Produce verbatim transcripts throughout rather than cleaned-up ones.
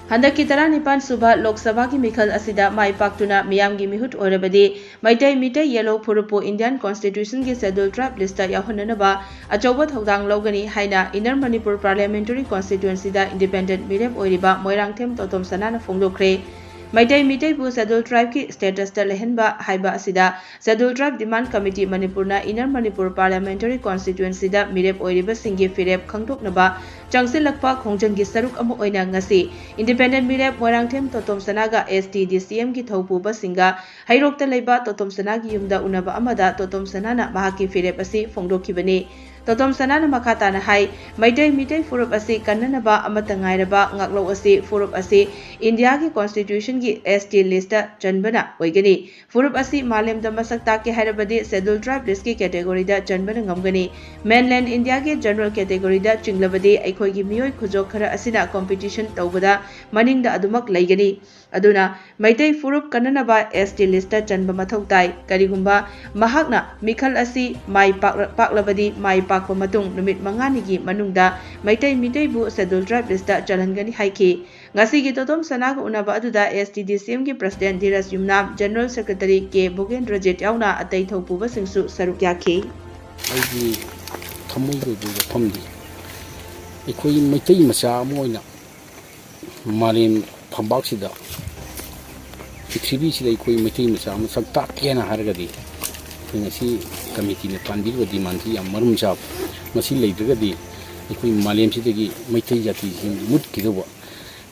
ꯍꯟꯗꯛꯀꯤ ꯇꯔꯥꯅꯤꯄꯥꯟ ꯁꯨꯕ ꯂꯣꯛ ꯁꯚꯥꯒꯤ ꯃꯤꯈꯜ ꯑꯁꯤꯗ ꯃꯥꯏ ꯄꯥꯛꯇꯨꯅ ꯃꯤꯌꯥꯝꯒꯤ ꯃꯤꯍꯨꯠ ꯑꯣꯏꯔꯕꯗꯤ Meitei Meitei ꯌꯦꯜꯍꯧ ꯐꯨꯔꯨꯞꯄꯨ Indian Constitutionꯒꯤ Scheduled Tribe listꯇ ꯌꯥꯎꯍꯟꯅꯅꯕ ꯑꯆꯧꯕ ꯊꯧꯗꯥꯡ ꯂꯧꯒꯅꯤ ꯍꯥꯏꯅ Inner Manipur Parliamentary Constituencyꯗ Independent ꯃꯤꯔꯦꯞ ꯑꯣꯏꯔꯤꯕ ꯃꯣꯏꯔꯥꯡꯊꯦꯝ ꯇꯣꯇꯣꯝ ꯁꯅꯥꯅ ꯐꯣꯡꯗꯣꯛꯈ꯭ꯔꯦ꯫ ꯃꯩꯇꯩ ꯃꯤꯇꯩꯕꯨ Scheduled Tribeꯀꯤ statusꯇ ꯂꯩꯍꯟꯕ ꯍꯥꯏꯕ ꯑꯁꯤꯗ Scheduled Tribe Demand Committee ꯃꯅꯤꯄꯨꯔꯅ Inner Manipur Parliamentary Constituencyꯗ ꯃꯤꯔꯦꯞ ꯑꯣꯏꯔꯤꯕꯁꯤꯡꯒꯤ ꯐꯤꯔꯦꯞ ꯈꯪꯗꯣꯛꯅꯕ ꯆꯪꯁꯤꯜꯂꯛꯄ ꯈꯣꯡꯖꯪꯒꯤ ꯁꯔꯨꯛ ꯑꯃ ꯑꯣꯏꯅ ꯉꯁꯤ Independent ꯃꯤꯔꯦꯞ ꯃꯣꯏꯔꯥꯡꯊꯦꯝ ꯇꯣꯇꯣꯝ ꯁꯅꯥꯒ STDCMꯒꯤ ꯊꯧꯄꯨꯕꯁꯤꯡꯒ ꯍꯩꯔꯣꯛꯇ ꯂꯩꯕ ꯇꯣꯇꯣꯝ ꯁꯅꯥꯒꯤ ꯌꯨꯝꯗ ꯎꯅꯕ ꯑꯃꯗ ꯇꯣꯇꯣꯝ ꯁꯅꯥꯅ ꯃꯍꯥꯛꯀꯤ ꯐꯤꯔꯦꯞ ꯑꯁꯤ ꯐꯣꯡꯗꯣꯛꯈꯤꯕꯅꯤ꯫ ꯇꯣꯇꯣꯝ ꯁꯅꯥꯅ ꯃꯈꯥ ꯇꯥꯅ ꯍꯥꯏ, ꯃꯩꯇꯩ ꯃꯤꯇꯩ ꯐꯨꯔꯨꯞ ꯑꯁꯤ ꯀꯟꯅꯅꯕ ꯑꯃꯠꯇ ꯉꯥꯏꯔꯕ ꯉꯥꯛꯂꯧ ꯑꯁꯤ ꯐꯨꯔꯨꯞ ꯑꯁꯤ Indiaꯒꯤ Constitutionꯒꯤ ST listꯇ ꯆꯟꯕꯅ ꯑꯣꯏꯒꯅꯤ꯫ ꯐꯨꯔꯨꯞ ꯑꯁꯤ ꯃꯥꯂꯦꯝꯗ ꯃꯁꯛ ꯇꯥꯛꯀꯦ ꯍꯥꯏꯔꯕꯗꯤ Scheduled Tribe listꯀꯤ categoryꯗ ꯆꯟꯕꯅ ꯉꯝꯒꯅꯤ꯫ Mainland Indiaꯒꯤ general categoryꯗ ꯆꯤꯡꯂꯕꯗꯤ ꯑꯩꯈꯣꯏꯒꯤ ꯃꯤꯑꯣꯏ ꯈꯨꯖꯣꯛ ꯈꯔ ꯑꯁꯤꯅ competition ꯇꯧꯕꯗ ꯃꯅꯤꯡꯗ ꯑꯗꯨꯃꯛ ꯂꯩꯒꯅꯤ꯫ ꯑꯗꯨꯅ ꯃꯩꯇꯩ ꯐꯨꯔꯨꯞ ꯀꯟꯅꯅꯕ ST listꯇ ꯆꯟꯕ ꯃꯊꯧ ꯇꯥꯏ꯫ ꯀꯔꯤꯒꯨꯝꯕ ꯃꯍꯥꯛꯅ ꯃꯤꯈꯜ ꯑꯁꯤ ꯃꯥꯏ ꯄꯥꯛꯂ-, ꯄꯥꯛꯂꯕꯗꯤ ꯃꯥꯏ ꯄꯥꯛꯄ ꯃꯇꯨꯡ ꯅꯨꯃꯤꯠ ꯃꯉꯥꯅꯤꯒꯤ ꯃꯅꯨꯡꯗ ꯃꯩꯇꯩ ꯃꯤꯇꯩꯕꯨ Scheduled Tribe listꯇ ꯆꯜꯍꯟꯒꯅꯤ ꯍꯥꯏꯈꯤ꯫ ꯉꯁꯤꯒꯤ ꯇꯣꯇꯣꯝ ꯁꯅꯥꯒ ꯎꯅꯕ ꯑꯗꯨꯗ STDCMꯒꯤ President ꯙꯤꯔꯖ ꯌꯨꯝꯅꯥꯝ, General Secretary ꯀꯦ ꯚꯣꯒꯦꯟꯗ꯭ꯔꯖꯤꯠ ꯌꯥꯎꯅ ꯑꯇꯩ ꯊꯧꯄꯨꯕꯁꯤꯡꯁꯨ ꯁꯔꯨꯛ ꯌꯥꯈꯤ꯫ ꯑꯩꯒꯤ ꯊꯃꯣꯏꯒꯤ ꯑꯣꯏꯕ ꯋꯥꯐꯝꯗꯤ ꯑꯩꯈꯣꯏ ꯃꯩꯇꯩ ꯃꯆꯥ ꯑꯃ ꯑꯣꯏꯅ ꯃꯥꯂꯦꯝ ꯐꯝꯕꯥꯛꯁꯤꯗ, ꯄ꯭ꯔꯤꯊꯤꯕꯤꯁꯤꯗ ꯑꯩꯈꯣꯏ ꯃꯩꯇꯩ ꯃꯆꯥ ꯑꯃ ꯁꯛ ꯇꯥꯛꯀꯦꯅ ꯍꯥꯏꯔꯒꯗꯤ ꯑꯩꯈꯣꯏ ꯉꯁꯤ committeeꯅ ꯄꯥꯟꯕꯤꯔꯤꯕ demandꯁꯤ ꯌꯥꯝ ꯃꯔꯝ ꯆꯥꯕ꯫ ꯃꯁꯤ ꯂꯩꯇ꯭ꯔꯒꯗꯤ ꯑꯩꯈꯣꯏ ꯃꯥꯂꯦꯝꯁꯤꯗꯒꯤ ꯃꯩꯇꯩ ꯖꯥꯇꯤꯁꯤꯡ ꯃꯨꯠꯈꯤꯗꯧꯕ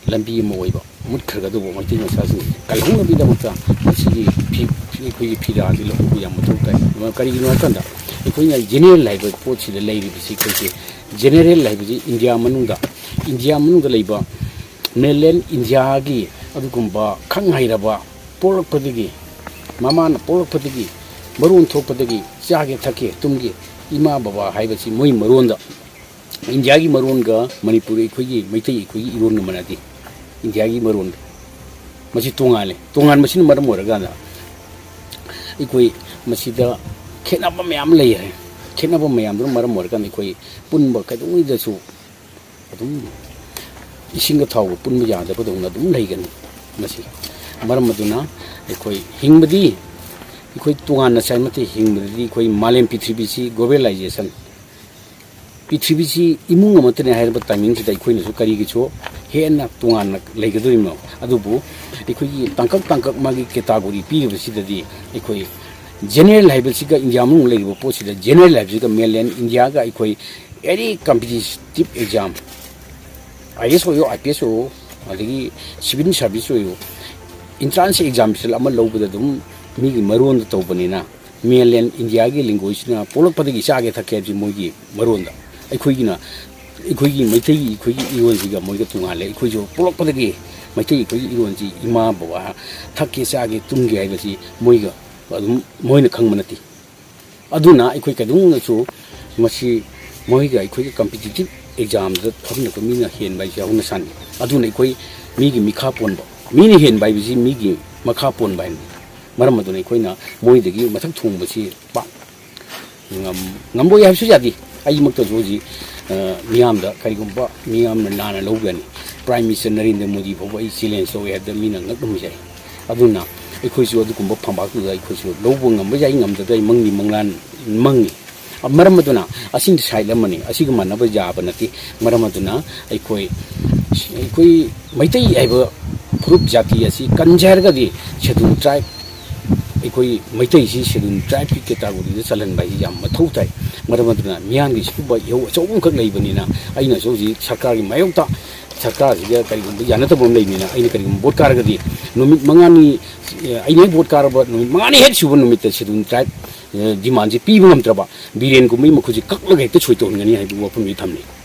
ꯂꯝꯕꯤ ꯑꯃ ꯑꯣꯏꯕ, ꯃꯨꯠꯈ꯭ꯔꯒꯗꯧꯕ ꯃꯩꯇꯩ ꯃꯆꯥꯁꯤꯡ ꯀꯜꯍꯧꯅꯕꯒꯤꯗꯃꯛꯇ ꯃꯁꯤꯒꯤ ꯐꯤ-, ꯑꯩꯈꯣꯏꯒꯤ ꯐꯤꯔꯥꯁꯤ ꯂꯧꯍꯧꯕ ꯌꯥꯝ ꯃꯊꯧ ꯇꯥꯏ꯫ ꯀꯔꯤꯒꯤꯅꯣ ꯍꯥꯏꯕ ꯀꯥꯟꯗ ꯑꯩꯈꯣꯏꯅ general ꯍꯥꯏꯕ ꯄꯣꯠꯁꯤꯗ ꯂꯩꯔꯤꯕꯁꯤ, ꯑꯩꯈꯣꯏꯁꯦ general ꯍꯥꯏꯕꯁꯤ ꯏꯟꯗꯤꯌꯥ ꯃꯅꯨꯡꯗ, ꯏꯟꯗꯤꯌꯥ ꯃꯅꯨꯡꯗ ꯂꯩꯕ mainland ꯏꯟꯗꯤꯌꯥꯒꯤ ꯑꯗꯨꯒꯨꯝꯕ ꯈꯪ ꯍꯩꯔꯕ ꯄꯣꯛꯂꯛꯄꯗꯒꯤ, ꯃꯃꯥꯅ ꯄꯣꯛꯂꯛꯄꯗꯒꯤ, ꯃꯔꯣꯟ ꯊꯣꯛꯄꯗꯒꯤ, ꯆꯥꯒꯦ ꯊꯛꯀꯦ ꯇꯨꯝꯒꯦ, ꯏꯃꯥ ꯕꯕꯥ ꯍꯥꯏꯕꯁꯤ ꯃꯣꯏ ꯃꯔꯣꯟꯗ, ꯏꯟꯗꯤꯌꯥꯒꯤ ꯃꯔꯣꯟꯒ ꯃꯅꯤꯄꯨꯔ ꯑꯩꯈꯣꯏꯒꯤ ꯃꯩꯇꯩ ꯑꯩꯈꯣꯏꯒꯤ ꯏꯔꯣꯟꯒ ꯃꯥꯟꯅꯗꯦ꯫ ꯏꯟꯗꯤꯌꯥꯒꯤ ꯃꯔꯣꯟ ꯃꯁꯤ ꯇꯣꯉꯥꯜꯂꯦ꯫ ꯇꯣꯉꯥꯟꯕꯁꯤꯅ ꯃꯔꯝ ꯑꯣꯏꯔꯀꯥꯟꯗ ꯑꯩꯈꯣꯏ ꯃꯁꯤꯗ ꯈꯦꯠꯅꯕ ꯃꯌꯥꯝ ꯂꯩꯔꯦ꯫ ꯈꯦꯠꯅꯕ ꯃꯌꯥꯝꯗꯨꯅ ꯃꯔꯝ ꯑꯣꯏꯔꯀꯥꯟꯗ ꯑꯩꯈꯣꯏ ꯄꯨꯟꯕ ꯀꯩꯗꯧꯉꯩꯗꯁꯨ ꯑꯗꯨꯝ ꯏꯁꯤꯡꯒ ꯊꯥꯎꯒ ꯄꯨꯟꯕ ꯌꯥꯗꯕꯗꯧꯅ ꯑꯗꯨꯝ ꯂꯩꯒꯅꯤ꯫ ꯃꯁꯤ ꯃꯔꯝ ꯑꯗꯨꯅ ꯑꯩꯈꯣꯏ ꯍꯤꯡꯕꯗꯤ, ꯑꯩꯈꯣꯏ ꯇꯣꯉꯥꯟꯅ ꯆꯥꯏ ꯅꯠꯇꯦ꯫ ꯍꯤꯡꯕꯗꯗꯤ ꯑꯩꯈꯣꯏ ꯃꯥꯂꯦꯝ ꯄ꯭ꯔꯤꯊꯤꯕꯤꯁꯤ, globalization, ꯄ꯭ꯔꯤꯊꯤꯕꯤꯁꯤ ꯏꯃꯨꯡ ꯑꯃꯠꯇꯅꯦ ꯍꯥꯏꯔꯕ ꯇꯥꯏꯃꯤꯡꯁꯤꯗ ꯑꯩꯈꯣꯏꯅꯁꯨ ꯀꯔꯤꯒꯤꯁꯨ ꯍꯦꯟꯅ ꯇꯣꯉꯥꯟꯅ ꯂꯩꯒꯗꯣꯔꯤꯕꯅꯣ? ꯑꯗꯨꯕꯨ ꯑꯩꯈꯣꯏꯒꯤ ꯇꯥꯡꯀꯛ ꯇꯥꯡꯀꯛ ꯃꯥꯒꯤ ꯀꯦꯇꯥꯒꯣꯔꯤ ꯄꯤꯔꯤꯕꯁꯤꯗꯗꯤ, ꯑꯩꯈꯣꯏ ꯖꯦꯅꯔꯦꯜ ꯍꯥꯏꯕꯁꯤꯒ, ꯏꯟꯗꯤꯌꯥ ꯃꯅꯨꯡ ꯂꯩꯔꯤꯕ ꯄꯣꯠꯁꯤꯗ ꯖꯦꯅꯔꯦꯜ ꯍꯥꯏꯕꯁꯤꯒ ꯃꯦꯟꯂꯦꯟ ꯏꯟꯗꯤꯌꯥꯒ ꯑꯩꯈꯣꯏ ꯑꯦꯅꯤ competitive exam, I S ꯑꯣꯏꯌꯣ, I P S ꯑꯣꯏꯌꯣ, ꯑꯗꯒꯤ ꯁꯤꯚꯤꯜ ꯁꯥꯔꯚꯤꯁ ꯑꯣꯏꯌꯣ, ꯏꯟꯇ꯭ꯔꯥꯟꯁ ꯑꯦꯛꯖꯥꯝꯁꯤꯗ ꯑꯃ ꯂꯧꯕꯗ ꯑꯗꯨꯝ ꯃꯤꯒꯤ ꯃꯔꯣꯟꯗ ꯇꯧꯕꯅꯤꯅ, ꯃꯦꯟꯂꯦꯟ ꯏꯟꯗꯤꯌꯥꯒꯤ ꯂꯦꯡꯒ꯭ꯋꯦꯖꯁꯤꯅ ꯄꯣꯛꯂꯛꯄꯗꯒꯤ ꯆꯥꯒꯦ ꯊꯛꯀꯦ ꯍꯥꯏꯕꯁꯤ ꯃꯣꯏꯒꯤ ꯃꯔꯣꯟꯗ, ꯑꯩꯈꯣꯏꯒꯤꯅ, ꯑꯩꯈꯣꯏꯒꯤ ꯃꯩꯇꯩꯒꯤ, ꯑꯩꯈꯣꯏꯒꯤ ꯏꯔꯣꯟꯁꯤꯒ ꯃꯣꯏꯒ ꯇꯣꯉꯥꯜꯂꯦ꯫ ꯑꯩꯈꯣꯏꯁꯨ ꯄꯣꯛꯂꯛꯄꯗꯒꯤ ꯃꯩꯇꯩ ꯑꯩꯈꯣꯏꯒꯤ ꯏꯔꯣꯟꯁꯤ ꯏꯃꯥ ꯕꯕꯥ ꯊꯛꯀꯦ ꯆꯥꯒꯦ ꯇꯨꯝꯒꯦ ꯍꯥꯏꯕꯁꯤ ꯃꯣꯏꯒ ꯑꯗꯨꯝ, ꯃꯣꯏꯅ ꯈꯪꯕ ꯅꯠꯇꯦ꯫ ꯑꯗꯨꯅ ꯑꯩꯈꯣꯏ ꯀꯩꯗꯧꯅꯁꯨ ꯃꯁꯤ ꯃꯣꯏꯒ ꯑꯩꯈꯣꯏꯒꯤ ꯀꯝꯄꯤꯇꯤꯇꯤꯞ ꯑꯦꯛꯖꯥꯝꯗ ꯐꯝꯅꯕ ꯃꯤꯅ ꯍꯦꯟꯕ ꯍꯥꯏꯁꯦ ꯍꯧꯅ ꯁꯥꯅꯤ꯫ ꯑꯗꯨꯅ ꯑꯩꯈꯣꯏ ꯃꯤꯒꯤ ꯃꯤꯈꯥ ꯄꯣꯟꯕ, ꯃꯤꯅ ꯍꯦꯟꯕ ꯍꯥꯏꯕꯁꯤ ꯃꯤꯒꯤ ꯃꯈꯥ ꯄꯣꯟꯕ ꯍꯥꯏꯕꯅꯤ꯫ ꯃꯔꯝ ꯑꯗꯨꯅ ꯑꯩꯈꯣꯏꯅ ꯃꯣꯏꯗꯒꯤ ꯃꯊꯛ ꯊꯣꯡꯕꯁꯤ ꯄꯥꯛ ꯉꯝ-, ꯉꯝꯕꯣꯏ ꯍꯥꯏꯕꯁꯨ ꯌꯥꯗꯦ꯫ ꯑꯩꯃꯛꯇꯁꯨ ꯍꯧꯖꯤꯛ, ꯑ, ꯃꯤꯌꯥꯝꯗ ꯀꯔꯤꯒꯨꯝꯕ ꯃꯤꯌꯥꯝꯅ ꯂꯥꯟꯅ ꯂꯧꯒꯅꯤ, ꯄ꯭ꯔꯥꯏꯝ ꯃꯤꯅꯤꯁꯇꯔ ꯅꯔꯦꯟꯗ꯭ꯔ ꯃꯣꯗꯤ ꯐꯥꯎꯕ ꯑꯩ ꯆꯦꯂꯦꯟꯖ ꯇꯧꯋꯦ ꯍꯥꯏꯕꯗ ꯃꯤꯅ ꯉꯛꯂꯝꯕ ꯌꯥꯏ꯫ ꯑꯗꯨꯅ ꯑꯩꯈꯣꯏꯁꯨ ꯑꯗꯨꯒꯨꯝꯕ ꯐꯝꯕꯥꯛꯇꯨꯗ ꯑꯩꯈꯣꯏꯁꯨ ꯂꯧꯕ ꯉꯝꯕ ꯌꯥꯏ, ꯉꯝꯗꯕ ꯌꯥꯏ, ꯃꯪꯗꯤ ꯃꯪꯂꯥꯟ ꯃꯪꯉꯤ꯫ ꯃꯔꯝ ꯑꯗꯨꯅ ꯑꯁꯤꯅ ꯁꯥꯏꯠ ꯑꯃꯅꯤ, ꯑꯁꯤꯒ ꯃꯥꯟꯅꯕ ꯌꯥꯕ ꯅꯠꯇꯦ꯫ ꯃꯔꯝ ꯑꯗꯨꯅ ꯑꯩꯈꯣꯏ, ꯑꯩꯈꯣꯏ ꯃꯩꯇꯩ ꯍꯥꯏꯕ ꯐꯨꯔꯨꯞ ꯖꯥꯇꯤ ꯑꯁꯤ ꯀꯟꯖꯦ ꯍꯥꯏꯔꯒꯗꯤ ꯁꯦꯗꯨꯜ ꯇ꯭ꯔꯥꯏꯕ, ꯑꯩꯈꯣꯏ ꯃꯩꯇꯩꯁꯤ ꯁꯦꯗꯨꯜ ꯇ꯭ꯔꯥꯏꯕꯀꯤ ꯀꯦꯇꯥꯒꯣꯔꯤꯗ ꯆꯜꯍꯟꯕ ꯍꯥꯏꯁꯤ ꯌꯥꯝ ꯃꯊꯧ ꯇꯥꯏ꯫ ꯃꯔꯝ ꯑꯗꯨꯅ ꯃꯤꯌꯥꯝꯒꯤ ꯁꯤꯒꯨꯝꯕ ꯏꯍꯧ ꯑꯆꯧꯕ ꯑꯃꯈꯛ ꯂꯩꯕꯅꯤꯅ, ꯑꯩꯅꯁꯨ ꯍꯧꯖꯤꯛ ꯁꯔꯀꯥꯔꯒꯤ ꯃꯥꯌꯣꯛꯇ, ꯁꯔꯀꯥꯔꯁꯤꯒ ꯀꯔꯤꯒꯨꯝꯕ ꯌꯥꯅꯗꯕ ꯑꯃ ꯂꯩꯕꯅꯤꯅ, ꯑꯩꯅ ꯀꯔꯤꯒꯨꯝꯕ ꯚꯣꯠ ꯀꯥꯔꯒꯗꯤ ꯅꯨꯃꯤꯠ ꯃꯉꯥꯅꯤ, ꯑꯩꯅ ꯍꯦꯛ ꯚꯣꯠ ꯀꯥꯔꯕ ꯅꯨꯃꯤꯠ ꯃꯉꯥꯅꯤ ꯍꯦꯛ ꯁꯨꯕ ꯅꯨꯃꯤꯠꯇ ꯁꯦꯗꯨꯜ ꯇ꯭ꯔꯥꯏꯕ, ꯑ, ꯗꯤꯃꯥꯟꯁꯦ ꯄꯤꯕ ꯉꯝꯗ꯭ꯔꯕ, ꯕꯤꯔꯦꯟ ꯀꯨꯝꯕꯩ ꯃꯈꯨꯠꯁꯦ ꯀꯛꯂꯒ ꯍꯦꯛꯇ ꯁꯣꯏ ꯇꯧꯍꯟꯒꯅꯤ ꯍꯥꯏꯕꯒꯤ ꯋꯥꯐꯝꯁꯤ ꯊꯝꯂꯤ꯫